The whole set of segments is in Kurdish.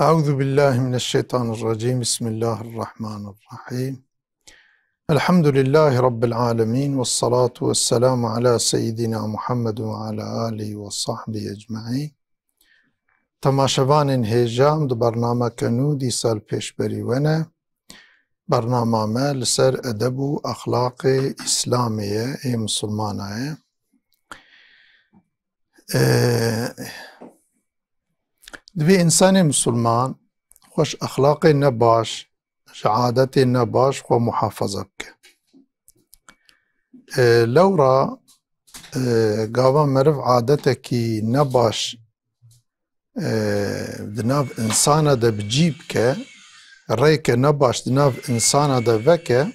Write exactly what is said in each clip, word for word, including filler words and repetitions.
أعوذ بالله من الشيطان الرجيم. بسم الله الرحمن الرحيم. الحمد لله رب العالمين، والصلاة والسلام على سيدنا محمد وعلى آله وصحبه أجمعين. Temaşevanên hêja, em di bernameke nû dîsa li pêşberî we ne. Bernama me li ser edeb û exlaqê Îslamê ye, ê misilmana ye. Ee, divê însanê misilman xwe ji exlaqê nebaş, ji adetê nebaş xwe muhafaza bike. Ee, lewra, ee, gava meriv adetekî nebaş, ee, di nav însana de bi cî bike, rêke nebaş di nav însana de veke,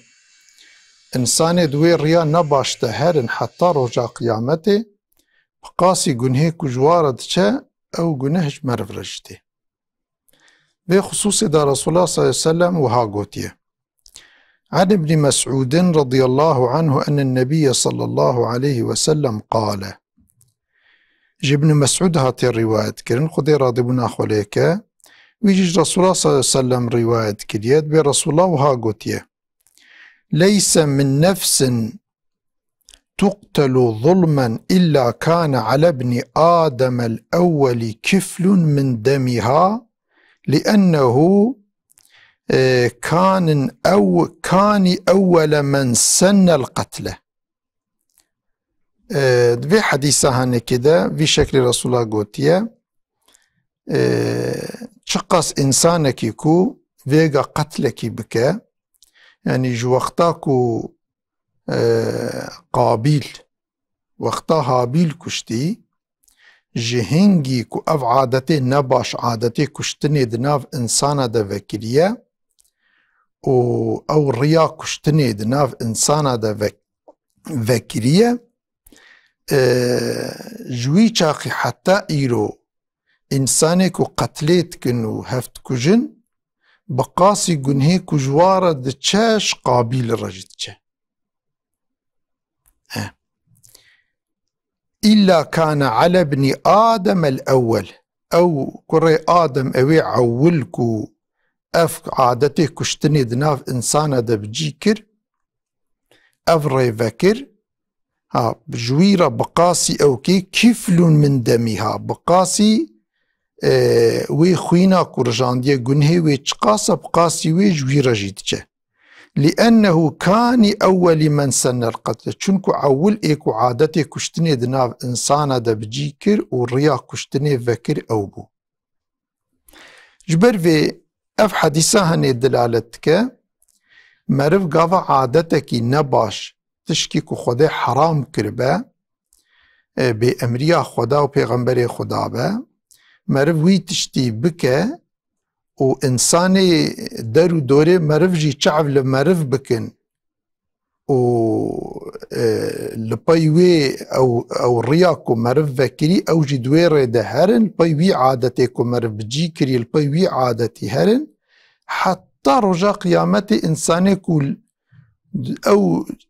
însanê di wê riya nebaş de herin heta roja qiyametê, bi qasî gunhê ku ji wa re diçe, ew guneh ji meriv re jî tê. Vê xisûsê de Resulullah sallallahu aleyhi ve sellem wiha gotiye. عن ابن مسعود رضي الله عنه أن النبي صلى الله عليه وسلم قال. Ji Ibn Mes'ud hatiye rîwayet kirin, Xwedê radîbûna xwe lê ke, wî jî ji Resulullah sallallahu aleyhi ve sellem rîwayet kiriye, dibê Resulullah wiha gotiye. ليس من نفس تقتل ظلما إلا كان على ابن آدم الأول كفل من دمها، لأنه, e, كان أو-, كان أول من سن القتل. E, di vê hedîsa henekê de vî şeklê Resulullah gotiye, e, çiqas însanekî ku vêga qetlekî bike, yanî ji wexta ku, e, Qabîl, wexta Habîl kuştî, ji hingî ku ev adetê nebaş, adetê kuştinê di nav însana de vekiriye û ew riya kuştinê di nav însana de ve-, vekiriye, e, ji wî çaxî heta îro însanê ku qetlê dikin û hev dikujin, bi qasî gunhê ku ji wa re diçe, ji Qabîl re jî diçe. He. إلا كان على ابن آدم الأول. Ew kurê Adem, ew ê ewil ku ev adetê kuştinê di nav însana de bi cî kir, ev rê vekir, ha, ji wî re bi qasî ew kê, كفل من دمها, bi qasî, e, wê xwîna ku rijandiye, gunhê wê çiqas e, bi qasî wê ji wî re jî diçe. لأنه كان أول من سن القتل. Çunku ewil ê ku adetê kuştinê di nav însana de bi cî kir û riya kuştinê vekir ew bû. Ji ber vê ev hedîsa henê dilalet dike, meriv gava adetekî nebaş, tişkî ku Xwedê heram kiribe, e, bê emriya Xweda û pêxemberê Xweda be, meriv wî tiştî bike û însanê der û dorê meriv jî çav li meriv bikin û, e, li pey wê ew, ew riya ku meriv vekirî, ew jî di wê rê de herin, li pey wî adetê ku meriv bi cî kirî, li pey wî adetî herin, heta roja qiyametê însanê ku ew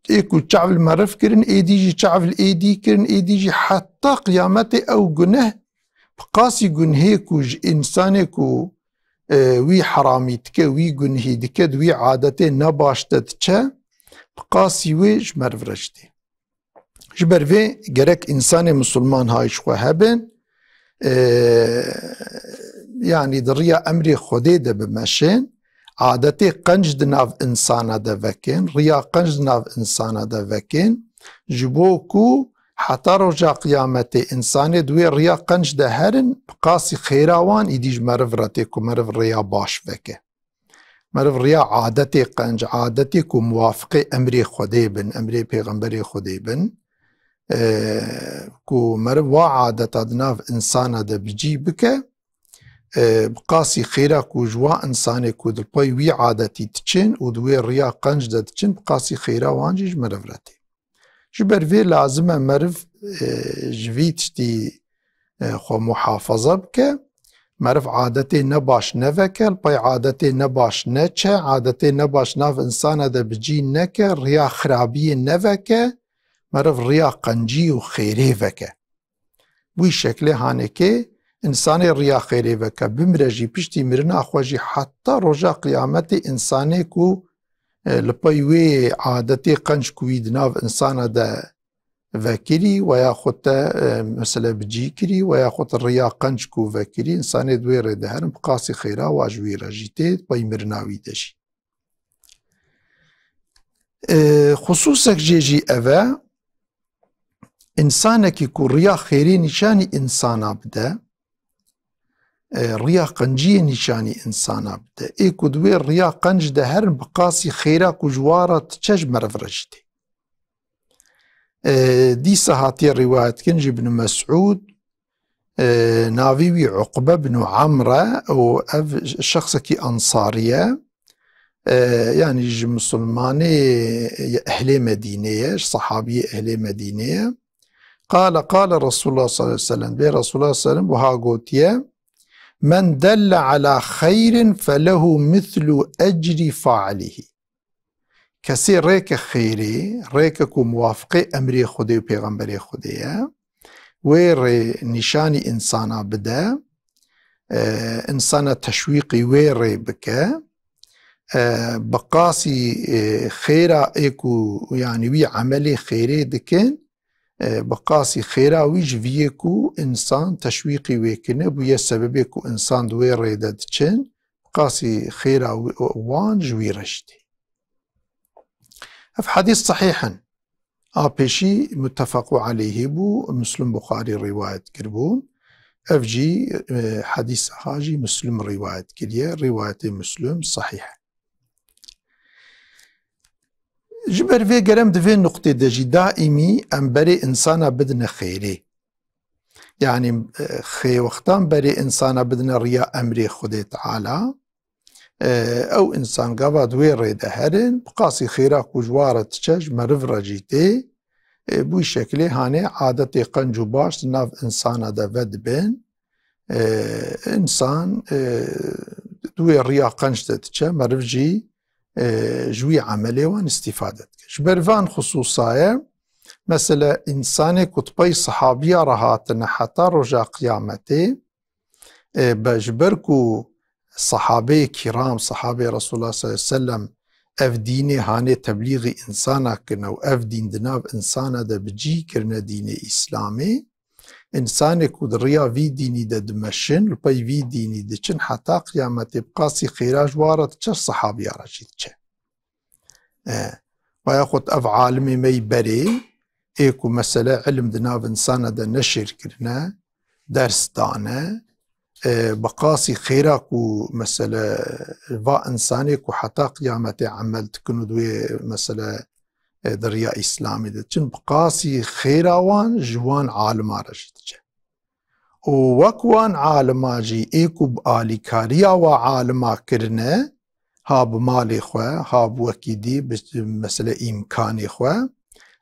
ê ku çav li meriv kirin, êdî jî çav li êdî kirin, êdî jî heta qiyametê ew guneh, bi qasî gunhê ku ji însanê ku, e, wî heramî dike, wî gunhî dike, di wî adetê nebaş de diçe, bi qasî wê ji meriv re jî tê. Ji ber vê gerek însanê misilman hay ji xwe hebin, e, yanî di riya emrê Xwedê de bimeşin, adetê qenc di nav însana de vekin, riya qenc di nav însana de vekin, ji bo ku heta roja qiyametê însanê di wê riya qenc de herin, bi qasî xêra wan îdî ji meriv re tê ku meriv riya baş veke. Meriv riya adetê qenc, adetê ku muwafiqê emrê Xwedê bin, emrê pêxemberê Xwedê bin, e, ku meriv wa adeta di nav însana de bi cî bike, e, bi qasî xêra ku ji wa însanê ku di pey wî adetî diçin û di wê riya qenc de diçin, bi qasî xêra wan jî ji meriv re tê. Ji ber vê lazim e meriv, e, ji vî tiştî, e, xwe muhafaza bike. Meriv adetê nebaş neveke, li pey adetê nebaş neçe, adetê nebaş nav însana de bi cî neke, riya xirabiyê neveke, meriv riya qencî û xêrê veke. Wî şeklê hanekê, însanê riya xêrê veke, bimire jî, piştî mirina xwe jî heta roja qiyametê însanê ku, e, li pey wê adetê qenc ku wî di nav însana de vekirî, weya xwe te, e, mesele bi cî kirî, weya xwe te riya qenc ku vekirî, însanê di wê rê de herin, bi qasî xêra wa ji wî re jî tê, di pey mirina wî de jî. E, xusûsek jê jî ev e, însanekî ku riya xêrê nîşanî însana bide, e, riya qenciyê nîşanî însana bide. Ê ku di wê riya qenc de herin, bi qasî xêra ku ji wa re diçe ji meriv re jî tê. E, dîsa hatiye rîwayet kirin ji Ibn Mesûd, e, navê wî Uqbe bin Amr e û ev şexsekî ensarî ye. E, yanî ji misilmanê ehlê Medînê ye, ji sehabiyê ehlê Medînê ye. Qale, qale Resulullah sallallahu aleyhi ve sellem. Bê Resulullah sallallahu aleyhi ve sellem wiha gotiye: "Men delle ala xeyrin felehu mislu ecri failihi." Kesê rêke xêrê, rêke ku muwafiqê emrê Xwedê û Pêxemberê Xwedê ye, wê rê nîşanî însana bide, e, însana teşwîqî wê rê bike, e, bi qasî, e, xêra ê ku, yanî wî emelê xêrê dikin, e, bi qasî xêra wî ji vî yê ku însan teşwîqî wê kirine, bûye sebebê ku însan di wê rê de diçin, bi qasî xêra wi-, wan ji wî re jî tê. Ev hedîs sehîh in. A pêşî muttefeqû aleyhî bû, Muslim Buxarî rîwayet kiribûn. Ev jî, e, hedîsa ha jî Muslim rîwayet kiriye. Rîwayetê Muslim sehîh e. Ji ber vê gerem di vê nuqtê de jî daîmî em berê însana bidine xêrê. Yanî, e, xê wextan berê însana bidine riya emrê Xwedê Teala. E, ew însan gava di wê rê de herin, bi qasî xêra ku ji wa re diçe, ji meriv re jî tê. E, bi wî şekilê hanê adetê qenc û baş di nav însana de vedibin. E, însan, e, di wê riya qenc de diçe, meriv jî, e, ji wî emelê wan îstîfade dike. Ji ber van xisûsaye, mesele, însanê ku di pey sehabiya re hatine heta roja qiyametê, e, be, ji ber ku sehabeyê kiram, sehabeyê Resulullah sallallahu aleyhi ve sellem ev dînê hanê teblîxî însana kirine û ev dîn di nav însana de bi cî kirine dînê Îslamê, Însanê ku di riya vî dînî de dimeşin, li pey vî dînî diçin, heta qiyametê bi qasî xêra ji wa re diçe, sehabiya re jî diçe. E, veya xwe ev alimê me yî berê, ê ku mesele ilim di nav însana de neşêr kirine, ders dane, e, bi qasî xêra ku mesele va însanê ku heta qiyametê emel dikin û di wê mesele e, di riya Îslamê de diçin, bi qasî xêra wan ji wan alima re jî diçe. Û wek wan alima jî ê ku bi alîkariya wa alima kirine, ha bi malê xwe, ha bi wekî dî, bi mesele îmkanê xwe,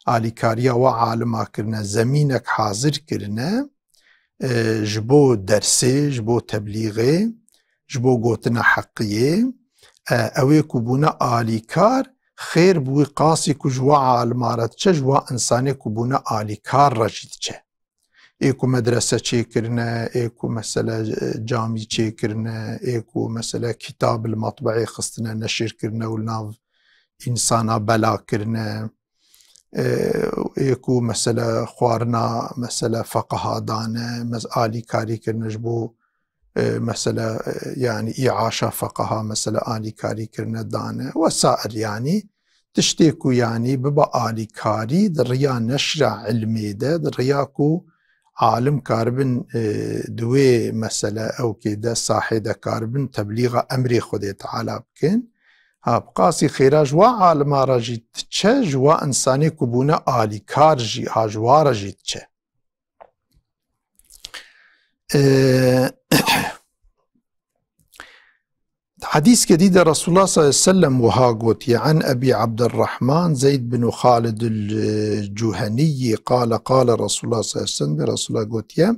alîkariya wa alima kirine, zemînek hazir kirine, e, ji bo dersê, ji bo teblîxê, ji bo gotina heqiyê, e, ew ê ku bûne alîkar, xêr bi wî qasî ku ji wa alima re diçe, ji wa însanê ku bûne alîkar re jî diçe. Ê ku medrese çêkirine, ê ku mesele, e, camî çêkirine, ê ku mesele kitab li matbeê xistine, neşir kirine û li nav însana bela kirine, e, ê ku mesele xwarina, mesele feqeha dane, mes-, alîkarî kirine ji bo, e, mesele, e, yanî îaşa feqeha, mesele alîkarî kirine dane, wesair, yanî tiştê ku yanî bibe alîkarî di riya neşra ilmê de, di riya ku alim karibin, e, di wê mesele ewkê de, sahê de karibin teblîxa emrê Xwedê Teala bikin. Ha, bi qasî xêra ji wa alima re jî diçe, ji wa însanê ku bûne alîkar jî, ha, ji wa re jî diçe. E, di hedîskê dî de Resulullah sallallahu aleyhi ve sellem wiha gotiye, An Ebî Abdurrahman Zeyd bin Xalid el-Cuheniyyi qale, qale Resulullah sallallahu aleyhi ve sellem, Resulullah gotiye,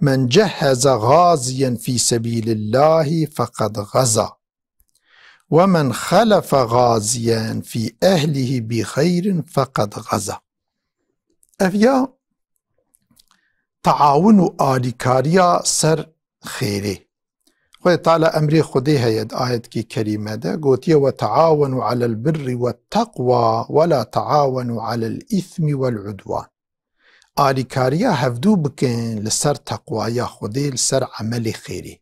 Men cehheze gaziyen fî sebîlillahi feqed gaza. Ve men xelefe gaziyen fî ehlihi bi xeyrin feqed gaza. Ev ya taawun û alîkariya ser xêrê. Xwedê Teala emrê Xwedê heye di ayetkî kerîme de, gotiye, "Ve taawenu alel birri ve teqwa ve la taawenu alel îsmi vel udwan." Alîkariya hevdû bikin li ser teqwaya Xwedê, li ser emelê xêrê.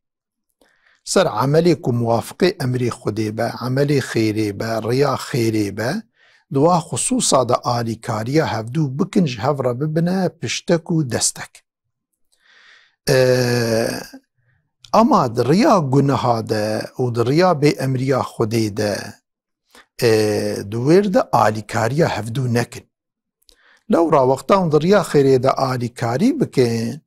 Ser emelê ku muwafiqê emrê Xwedê be, emelê xêrê be, riya xêrê be, di wa xisûsa de alîkariya hevdû bikin, ji hev re bibine piştek û destek. E, ama di riya guneha de û di riya bêemriya Xwedê de, e, di wêr de alîkariya hevdû nekin. Lewra wexta hûn di riya xêrê de alîkarî bikin,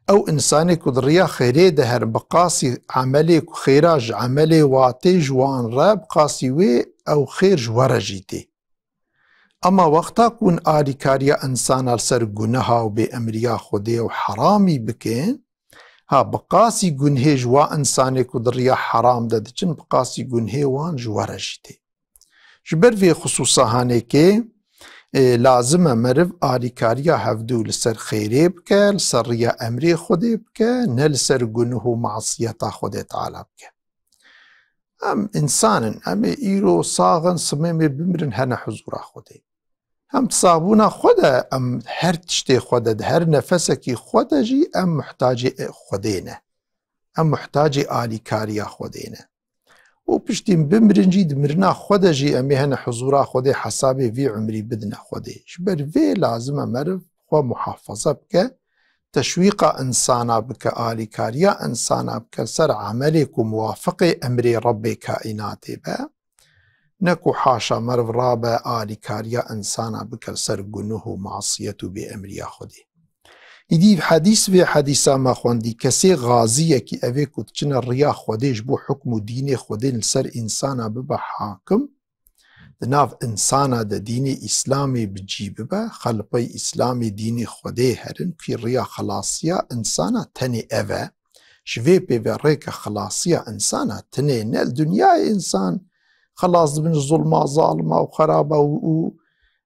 ew însanê ku di riya xêrê de her bi qasî emelê ku xêra ji emelê watê ji wan re, bi qasî wê ew xêr ji we re jî tê. Ema wexta ku hûn alîkariya însana li ser guneha û bêemriya Xwedê û heramî bikin, ha, bi qasî gunhê ji wa însanê ku di riya heram de diçin, bi qasî gunhê wan ji we re jî tê. Ji ber vê xisûsa hanekê, e, lazim e meriv alîkariya hevdû li ser xêrê bike, li ser riya emrê Xwedê bike, ne li ser gunih û masiyeta Xwedê Teala bike. Em însan in, em ê îro sax in, simê em ê bimirin hene huzûra Xwedê. Hem di saxbûna xwe de, em her tiştê xwe de, di her nefesekî xwe de jî em muhtacê Xwedê ne. Em muhtacê alîkariya Xwedê ne. Û piştî em bimirin jî, di mirina xwe de jî em ê hene huzûra Xwedê, hesabê vî umrî bidine Xwedê. Ji ber vê lazim e meriv xwe muhafaza bike, teşwîqa însana bike, alîkariya însana bike, ser emelê ku muwafiqê emrê Rebbê kaînatê be, ne ku haşa meriv rabe alîkariya însana bike li ser gunuh û masiyet û bêemriya Xwedê. Îdî hedîs, vê hedîsa me xwendî, kesê xaziyekî, evê ku diçine riya Xwedê ji bo hukm û dînê Xwedê li ser însana bibe hakim, di nav însana de dînê Îslamê bi cî bibe, xelpey Îslamê dînê Xwedê herin, kî riya xelasiya însana tenê ev e. Ji vê pê ve rêke xelasiya însana tinê, ne li dinyayê însan xelas dibin ji zulma, zalima û xeraba û, û,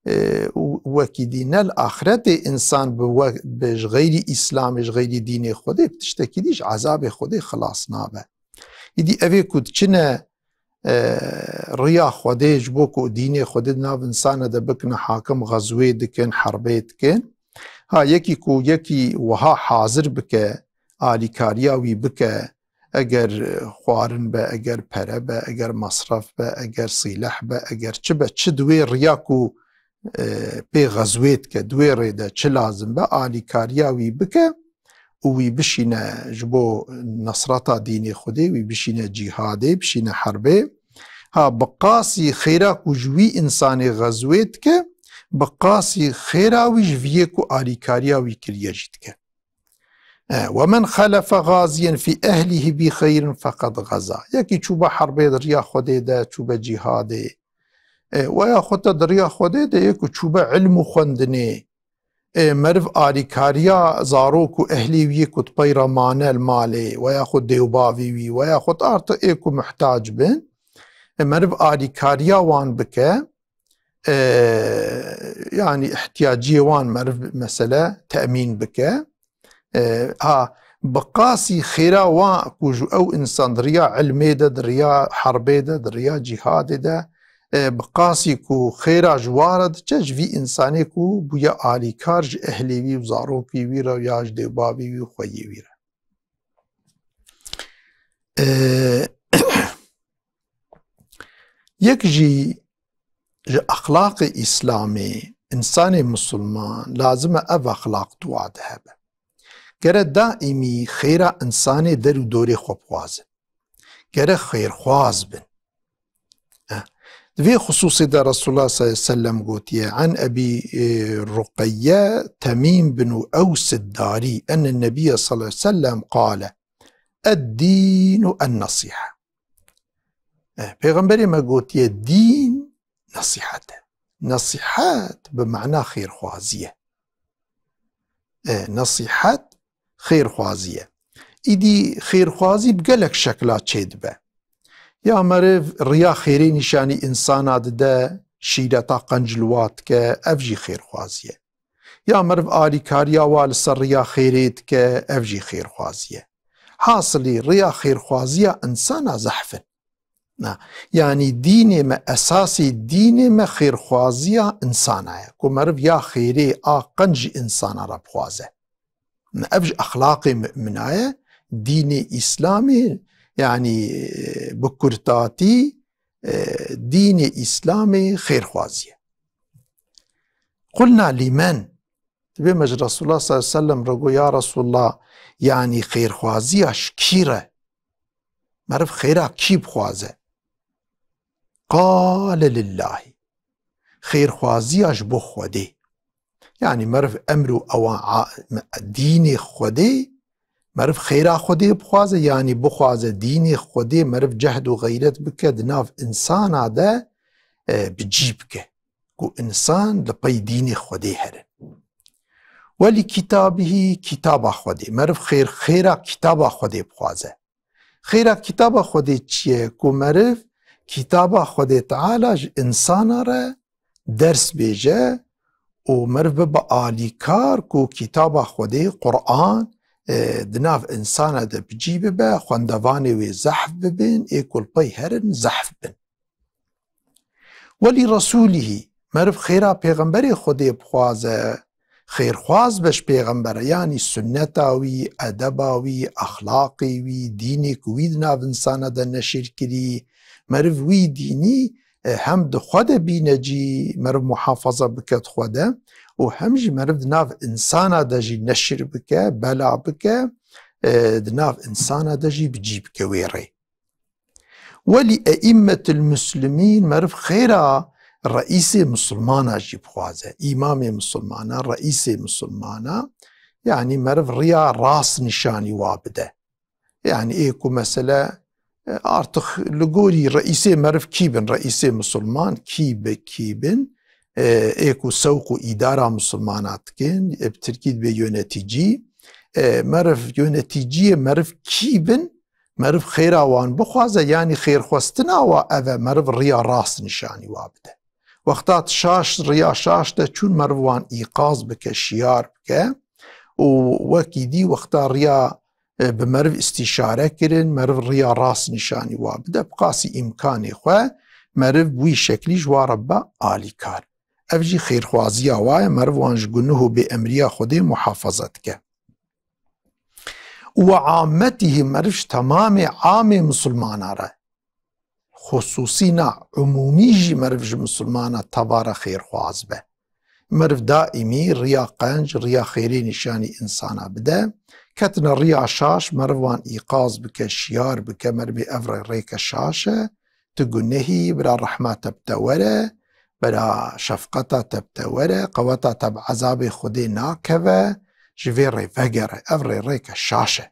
e, û wekî dî, ne li axretê însan bi we-, bi ji xeyrî Îslamê, ji xeyrî dînê Xwedê, bi tiştekî dî ji ezabê Xwedê xelas nabe. Îdî evê ku diçine, e, riya Xwedê, ji bo ku dînê Xwedê di nav însana de bikine hakim, xezwê dikin, herbê dikin. Ha, yekî ku yekî wiha hazir bike, alîkariya wî bike, eger xwarin be, eger pere be, eger masraf be, eger sîleh be, eger çi be, çi di wê riya ku, e, pê xezwê dike, di wê rê de çi lazim be, alîkariya wî bike û wî bişîne ji bo nesreta dînê Xwedê, wî bişîne cîhadê, bişîne herbê. Ha, bi qasî xêra ku ji wî însanê xezwê dike, bi qasî xêra wî ji vî yê ku alîkariya wî kiriye jî dike. E, "Ve men xelefe xaziyen fî ehlihî bi xeyrin feqed xeza." Yekî çûbe herbê di riya Xwedê de, çûbe cîhadê. E, weya xwe te di riya Xwedê de yê ku çûbe ilm û xwendinê. E, meriv alîkariya zarok û ehlê wî yê ku di pey re mane li malê, weya xwe dêwbavê wî, weya xwe art ê ku muhtac bin. E, meriv alîkariya wan bike. E, yanî ihtiyaciyê wan meriv mesele temîn bike. E, ha, bi qasî xêra wan ku ji ew însan di riya ilmê de, di riya herbê de, di riya cîhadê de, e, bi qasî ku xêra ji wa re diçe, ji vî însanê ku bûye alîkar ji ehlê wî û zarokê wî re ya ji dêvbavê wî û xweyê wî re. E, yek jî ji exlaqê Îslamê, însanê misilman lazim e ev exlaq di wa de hebe. Gere daîmî xêra însanê der û dorê xwe bixwazin. Gere xêrxwaz bin. Eh. Di vê xisûsê de Resulullah sallallahu aleyhi ve sellem gotiye, "An Ebî, e, Ruqeyye Temîm bin Ews ed-Darî, enne Nebiyye sallallahu aleyhi ve sellem qale, ed-dînu en-nesîhe." Eh, Pêxemberê me gotiye, dîn nesîhet e. Nesîhet bi mana xêrxwazî ye. E, nesîhet xêrxwazî ye. Îdî xêrxwazî bi gelek şekla çêdibe. Ya meriv riya xêrê nîşanî însana dide, şîreta qenc li wa dike, ev jî xêrxwazî ye. Ya meriv alîkariya wa li ser riya xêrê dike, ev jî xêrxwazî ye. Hasilî, riya xêrxwaziya insana zehf in. Na, yanî dînê me, esasê dînê me xêrxwaziya insana ye. Ku meriv ya xêrê a qenc ji insana re bixwaze. Na, ev ji exlaqê mumina ye. Dînê Îslamê, yanî, e, bi kurtatî, e, dînê Îslamê xêrxwazî ye. Qulna lîmen, dibê me ji Resulullah sallallahu aleyhi ve sellem re got, ya Resulullah, yanî xêrxwaziya ji kî re? Meriv xêra kî bixwaze? Qale lillahî. Xêrxwaziya ji bo Xwedê. Yanî meriv emr û ewan a-, dînê Xwedê, meriv xêra Xwedê bixwaze, yanî bixwaze dînê Xwedê, meriv cehd û xeyret bike di nav insana de, e, bi cî bike. Ku insan li pey dînê Xwedê herin. Welî kitabihî, kitaba Xwedê. Meriv xêr, xêra kitaba Xwedê bixwaze. Xêra kitaba Xwedê çi ye? Ku meriv kitaba Xwedê Teala ji insana re ders bêje û meriv bibe alîkar ku kitaba Xwedê, Quran, e, di nav insana de bi cî bibe, xwendevanê wê zehf bibin, ê ku li pey herin zehf bin. Welî Resûlihî, meriv xêra pêxemberê Xwedê bixwaze, xêrxwaz be ji pêxembere, yanî sunneta wî, edeba wî, exlaqê wî, dînê ku wî di nav insana de neşir kirî, meriv wî dînî, e, hem di xwe de bîne cî, meriv muhafaza bike di xwe de û hem jî meriv di nav insana de jî neşir bike, bela bike, e, di nav insana de jî bi cî bike wê rê. Welî eîmmetil muslimîn, meriv xêra reîsê misilmana jî bixwaze. Îmamê misilmana, reîsê misilmana, yanî meriv riya rast nîşanî wa bide. Yanî ê ku mesele, e, artık li gorî reîsê meriv kî bin, reîsê misilman kî bi kî bin, e, ê ku sewq û îdara misilmana dikin, e, bi tirkî dibe yönetici, e, meriv yöneticiyê meriv kî bin, meriv xêra wan bixwaze, yanî xêrxwestina wa ev e, meriv riya rast nîşanî wa bide. Wexta tu şaş, riya şaş de çûn, meriv wan îqaz bike, şiyar bike û wekî dî wexta riya, e, bi meriv îstîşare kirin, meriv riya rast nîşanî wa bide, bi qasî îmkanê xwe meriv bi wî şeklî ji wa re bibe alîkar. Ev jî xêrxwaziya wa ye, meriv wan ji gunuh û bêemriya Xwedê muhafaza dike. Û we ammetihî, meriv ji temamê amê misilmana re, xusûsî na, umûmî jî meriv ji misilmana teva re xêrxwaz be. Meriv daîmî riya qenc, riya xêrê nîşanî însana bide. Ketine riya şaş, meriv wan îqaz bike, şiyar bike, merivê ev rê rêke şaş e. Tu gunehî, bira rehma te bi te were, bira şefqeta te bi te were, qeweta te bi ezabê Xwedê nakeve, ji vê rê vegere. Ev rê rêke şaş e.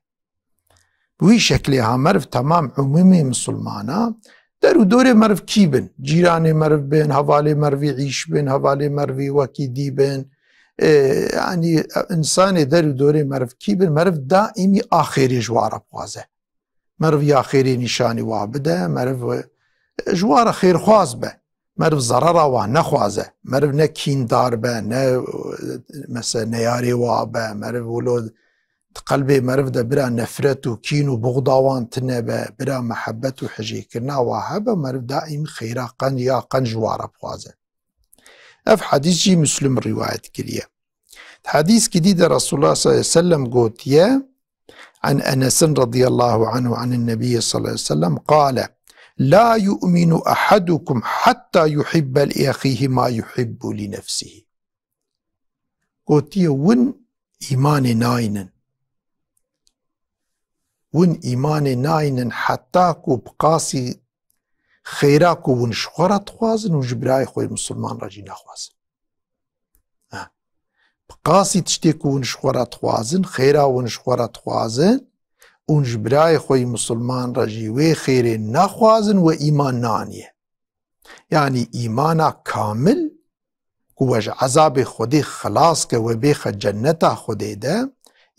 Bi wî şeklê ha meriv temam umûmê misilmana, der û dorê meriv kî bin? Cîranê meriv bin, hevalê merivî îş bin, hevalê merivî wekî dî bin. E, yanî, insanê der û dorê meriv kî bin? Meriv daîmî a xêrê ji wa re bixwaze. Meriv ya xêrê nîşanî wa bide, meriv, e, ji wa re xêrxwaz be. Meriv zerera wa nexwaze. Meriv ne kîndar be, ne, e, mesela neyarê wa be. Meriv wilo di qelbê meriv de bira nefret û kîn û buxda wan tine be, bira mehebet û hijêkirina wa hebe, meriv daîm xêra qenc ya qenc ji wa re bixwaze. Ev hedîs jî Muslim rîwayet kiriye. Di hedîskî dî de Resulullah sallallahu aleyhi ve sellem gotiye, عن أنس رضي الله عنه عن النبي صلى الله عليه وسلم قال: لا يؤمن أحدكم حتى يحب لأخيه ما يحب لنفسه. Gotiye, win îmanê naynin. Win îmanê naynin heta ku bi qasî xêra ku win ji xwe re dixwazin, win ji birayê xwe yê misilman re jî nexwazin. Ha. Bi qasî tiştê ku hûn ji xwe re dixwazin, xêra hûn ji xwe re dixwazin, hûn ji birayê xwe yî misilman re jî wê xêrê nexwazin, we îman naniye. Yanî îmana kamil ku we ji ezabê Xwedê xilas ke, we bêxe cenneta Xwedê de,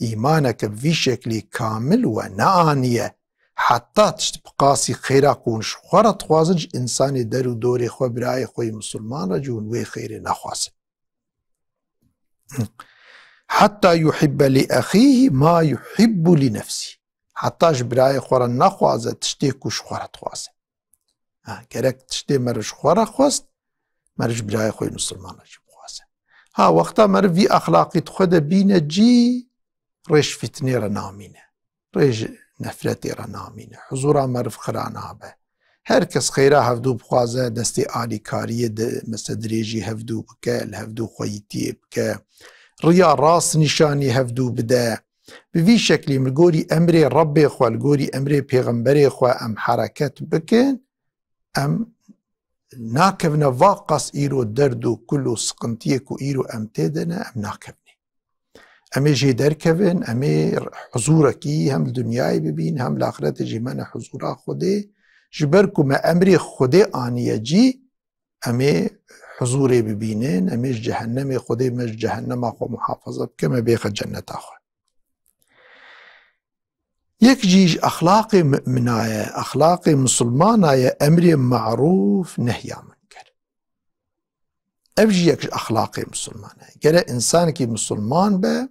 îmaneke bi vî şeklî kamil we neaniye. Heta tişt bi qasî xêra ku hûn ji xwe re dixwazin, ji însanê der û dorê xwe, birayê xwe yî misilman re jî hûn wê xêrê nexwazin. Heta yuhibbe li exîhî ma yuhibbu li nefsî. heta ji birayê xwe re nexwaze tiştê ku ji xwe re dixwaze. Ha, gerek tiştê meriv ji xwe re xwest, meriv ji birayê xwe yê misilman re jî bixwaze. Ha, wexta meriv vî exlaqî di xwe de bîne cî, rê ji fîtinê re namîne. Rê ji nefretê re namîne. Huzûra meriv xira nabe. Her kes xêra hevdû bixwaze, destê alîkariyê di, mesela dirêjî hevdû bike, li hevdû xweyîtiyê bike. Riya rast nîşanî hevdû bide. Bi vî şeklî min gorî emrê Rebbê xwe, li gorî emrê pêxemberê xwe em hereket bikin, em nakevine va qas îro derd û kul û siqintiyê ku îro em tê de ne, em nakevine. Em ê jê derkevin, em ê huzûrekî hem li dinyayê bibîn, hem li axiretê jî me ne huzûra Xwedê. Ji ber ku me emrê Xwedê aniye cî, em ê huzûrê bibînin, em ê ji cehennemê Xwedê me ji cehennema xwe muhafaza bike, me bêxe cenneta xwe. Yek jî ji exlaqê mumina ye, exlaqê misilmana ye, emrê marûf, nehya munker. Ev jî yek ji exlaqê misilmana ye. Gere însanekî misilman be,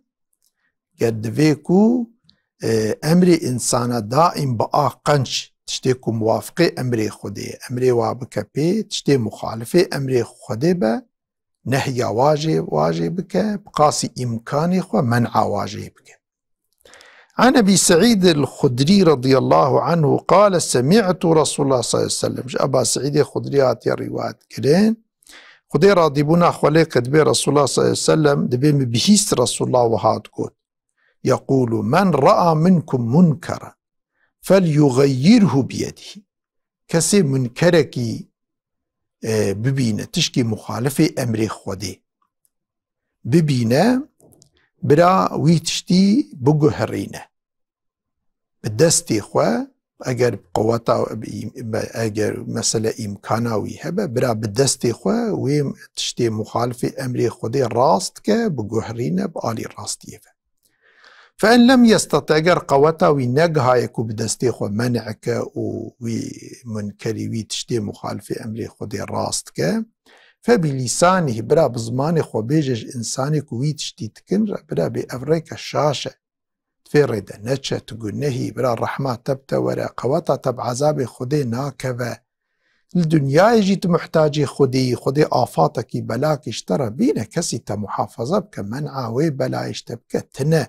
ger divê ku, e, emrê însana daîm bi a qenc, tiştê ku muwafiqê emrê Xwedê ye, emrê wa bike pê, tiştê muxalifê emrê Xwedê be, nehya wa jê, wa jê bike, bi qasî îmkanê xwe men'a wa jê bike. An Ebî Seîd el-Xudrî radiyallahu anhu qale, semî'tu Resulullah sallallahu aleyhi ve sellem. Ji Eba Seîdê Xudrî hatiye rîwayet kirin. Xwedê radîbûna xwe lê qe dibê Resulullah sallallahu aleyhi ve sellem, dibê min bihîst Resulullah wiha digot. Yeqûlu, "Men ra'a minkum munkeren, felyuxeyyirhu biyedihî." Kesê munkerekî, e, bibîne, tişkî muxalifê emrê Xwedê bibîne, bira wî tiştî biguherîne. Bi destê xwe, eger qeweta, eger mesele îmkana wî hebe, bira bi destê xwe wê tiştê muxalifê emrê Xwedê rast ke, biguherîne bi alî rastiyê ve. Fe in lem yestati, eger qeweta wî negihaye ku bi destê xwe men'e ke û wî munkerî, wî tiştê muxalifê emrê Xwedê rast ke, fe bi lîsanihî, bira bi zimanê xwe bêje ji însanê ku wî tiştî dikin re, bira bê ev rêke şaş e. Di vê rê de neçe, tu gunehî, bira rehma te bi te were, qeweta te bi ezabê Xwedê nakeve. Li dinyayê jî tu muhtacê Xwedê yî, Xwedê afatekî, belakî ji te re bîne, kesî te muhafaza bike, men'a wê belayê ji te bike, tine.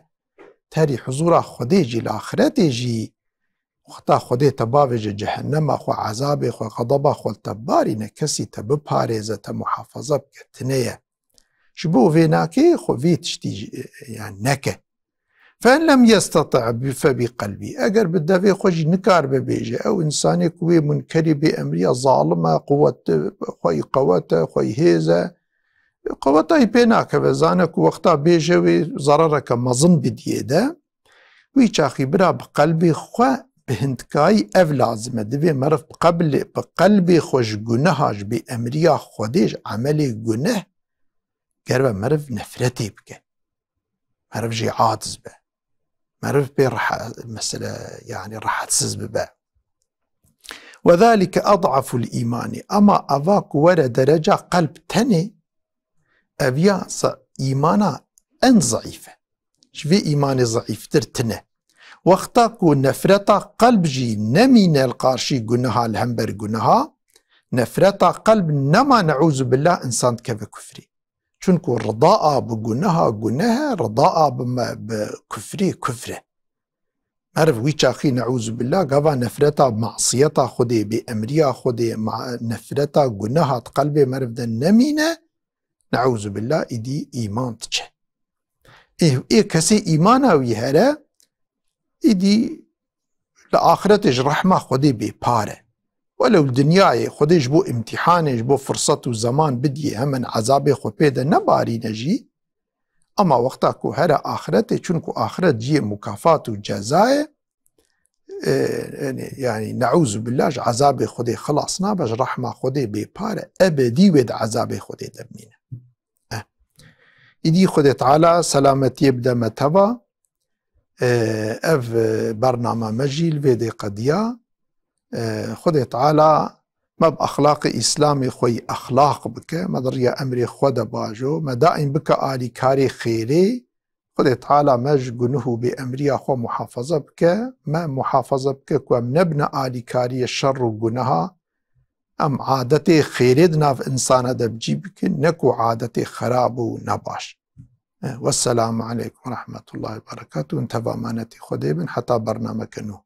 Terî huzûra Xwedê jî, li axiretê jî, wexta Xwedê te bavêje cehennema xwe, ezabê xwe, xedeba xwe li te barîne, kesî te biparêze, te muhafaza bike, tine ye. Ji bo vê nakê, xwe vê tiştî jî, yani neke. Fe in lem yestati' bi, fe bi qelbî. Eger bi devê xwe jî nikaribe bêje, ew însanê ku wê munkerî bê emriya zalim e, quwet, xwe yî qewet e, xwe yî hêz e, qeweta yî pê nakeve, zane ku wexta bêje wê zerereke mezin bidiyê de, wî çaxî bira bi qelbê xwe bi hindkayî ev lazim e. Divê meriv bi qeblê, bi qelbê xwe ji guneha, ji bê emriya Xwedê, ji emelê guneh, ger ve meriv nefretê bike. Meriv jê aciz be. Meriv pê reha-, mesele, yani rehetsiz bibe. Ve zalike ad'aful îmanî. Ama eva ku were dereca qelb tenê, ev ya sa-, îmana en zeîf e. Ji vê îmanê zeîftir tine. Wexta ku nefreta qelb jî nemîne li qarşî guneha, li hember guneha, nefreta qelb nema, neûzubillah, însan dikeve kufrê. Çunku ridaa bi guneha guneh e, ridaa bi me-, bi kufrê kufr e. Meriv wî çaxî, neûzubillah, gava nefreta masiyeta Xwedê, bêemriya Xwedê, ma-, nefreta guneha di qelbê meriv de nemîne, neûzubillah, îdî îman diçe. Ê, ê kesê îmana wî here, îdî li axiretê ji rehma Xwedê bêpar e. Welew li dinyayê Xwedê ji bo îmtîhanê, ji bo firset û zeman bidiyê, hemen ezabê xwe pê de nebarîne jî, ama wexta ku here axiretê, çunku axiret cihê mukafat û ceza ye, e, yani, yani, neûzubillah, ji ezabê Xwedê xilas nabe, ji rehma Xwedê bêpar e, ebedî wê di ezabê Xwedê de bimîne. Eh. Îdî Xwedê Teala selametiyê bide me teva. E, ev, e, bername me jî li vê dê qediya. E, Xwedê Teala me bi exlaqê Îslamê xwe yî exlaq bike, me di riya emrê xwe de bajo, me daîm bike alîkarê xêrê, Xwedê Teala me ji gunuh û bêemriya xwe muhafaza bike, me muhafaza bike ku em nebine alîkariyê şer û guneha, em adetê xêrê di nav insana de bi cî bikin, ne ku adetê xerab û nebaş. Eh, Wesselamu aleykum ve rahmetullahi ve berekatuhu. Hûn teva emanetê Xwedê bin heta bernameke nû.